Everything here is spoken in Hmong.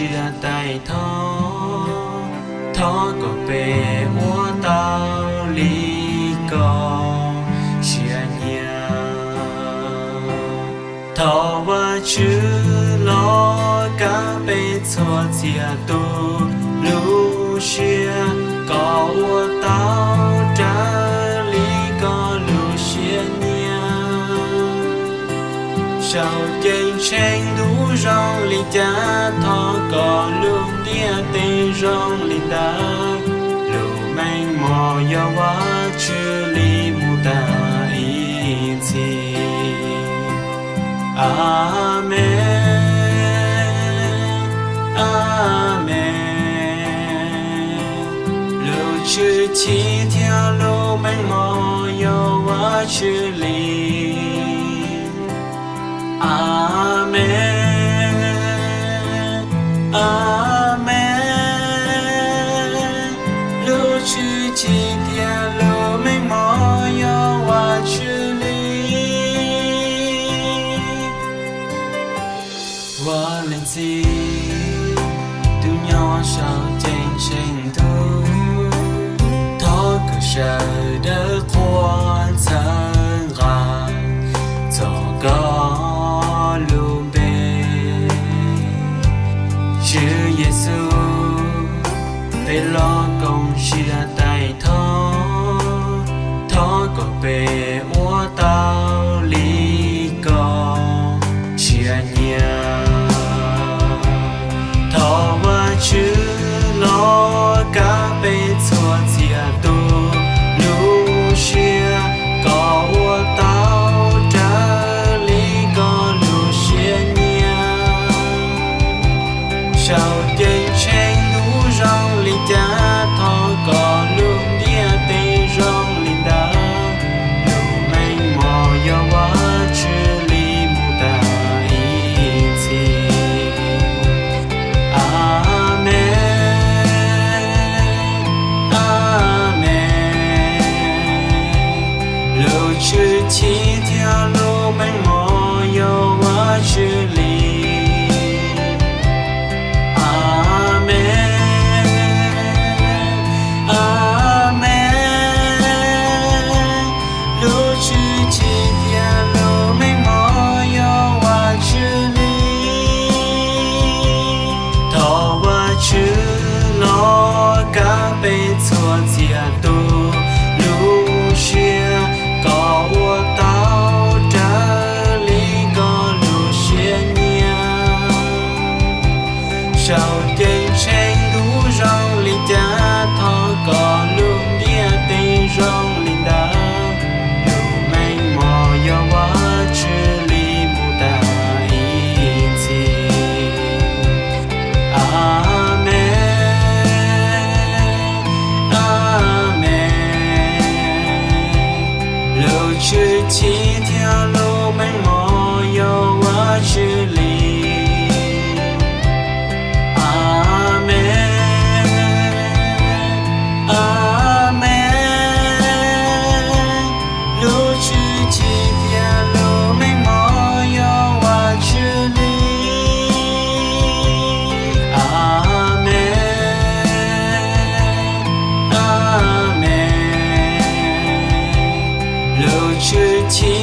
sia tais thov, thov kom peb ua tau li koj siab nyiam. Thov Vajtswv los kav peb txhua txhia tus lub siab kom ua tau raws li koj lub siab nyiam. Saum ceeb tsheej ntuj zoo li cas thov kom lub ntiaj teb zoo li ntawd. Lub meej mom yog Vajtswv li mus tas ib txhis. Amees, Amees. Lub tshwj chim thiab lub meej mom yog Vajtswv li. Amees, Amees. Lub tshwj chim thiab lub meej mom yog Vajtswv li. Vaj Leej Txiv, tus nyob saum ceeb tsheej ntuj, thov kom sawv daws quaj ntxhawb nqa txog koj lub npe. Tswv Yexus, peb los koom sia tais thov, thov kom peb ua tau li koj siab nyiam. Thov Vajtswv los kav peb txhua txhia tus lub siab kom ua tau raws li koj lub siab nyiam. Saum ceeb tsheej ntuj zoo li cas thov kom lub ntiaj teb zoo li ntawd. Lub meej mom yog Vajtswv li mus tas ib txhis. Amees, Amees. Lub tshwj chim thiab lub meej mom yog Vajtswv li. Amees, Amees. Lub tshwj chim thiab lub meej mom yog Vajtswv li. Thov Vajtswv los kav peb txhua txhia tus lub siab kom ua tau raws li koj lub siab nyiam. Saum ceeb tsheej ntuj zoo li cas thov kom lub ntiaj teb zoo li ntawd. Lub meej mom yog Vajtswv li mus tas ib txhis. Amees, Amees. Lub tshwj chim thiab lub meej mom yog Vajtswv li. Amees, Amees. Lub tshwj chim thiab lub meej mom yog Vajtswv li. Amees, Amees. Lub tshwj chim